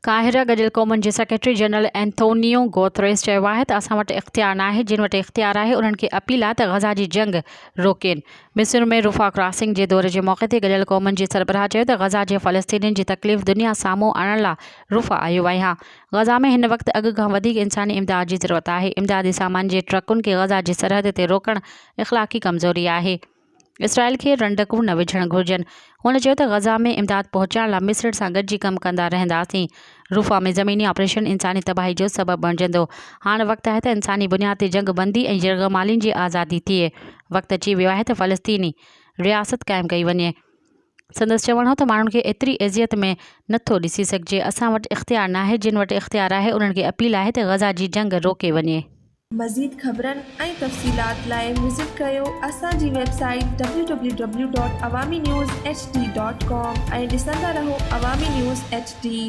قاهره، گڏيل قومن جي سيڪريٽري جنرل اينٿونيو گوتريس چيو آهي ته اسان وٽ اختيار ناهي، جن وٽ اختيار آهي انهن کي اپيل آهي ته غزه جي جنگ روڪين. مصر ۾ رفح ڪراسنگ جي دوري جي موقعي تي گڏيل قومن جي سربراهه چيو ته غزه جي فلسطينين جي تڪليف دنيا سامهون آڻڻ لا رفح آيو آهيان، غزه ۾ هن وقت اڳ کان وڌيڪ انساني امداد جي ضرورت آهي، امدادي سامان جي ٽرڪن کي غزه جي سرحد تي روڪڻ اخلاقي ڪمزوري آهي. اسرائيل کي رنڊڪون نه وجهڻ گهرجن. هن چيو ته غزه ۾ امداد پهچائڻ لاء مصر سان گڏجي ڪم ڪندا رهنداسين. رفح ۾ زميني آپريشن انساني تباهي جو سبب بڻجندو. هاڻ وقت آهي ته انساني بنياد تي جنگ بندي ۽ يرغمالين جي آزادي ٿئي. وقت اچي ويو آهي ته فلسطيني رياست قائم ڪئي وڃي. سندس چوڻ هو ته ماڻهن کي ايتري اذيت ۾ نه ٿو ڏسي سگهجي، اسان وٽ اختيار ناهي، جن وٽ اختيار آهي انهن کي اپيل آهي ته غزه جي جنگ روڪي وڃي. مزيد خبرن ۽ تفصيلات لاء وزٽ ڪريو اسان جي website W W W dot Awami news H D dot com ۽ ڏسندا رهو عوامي نيوز ايڇ ڊي.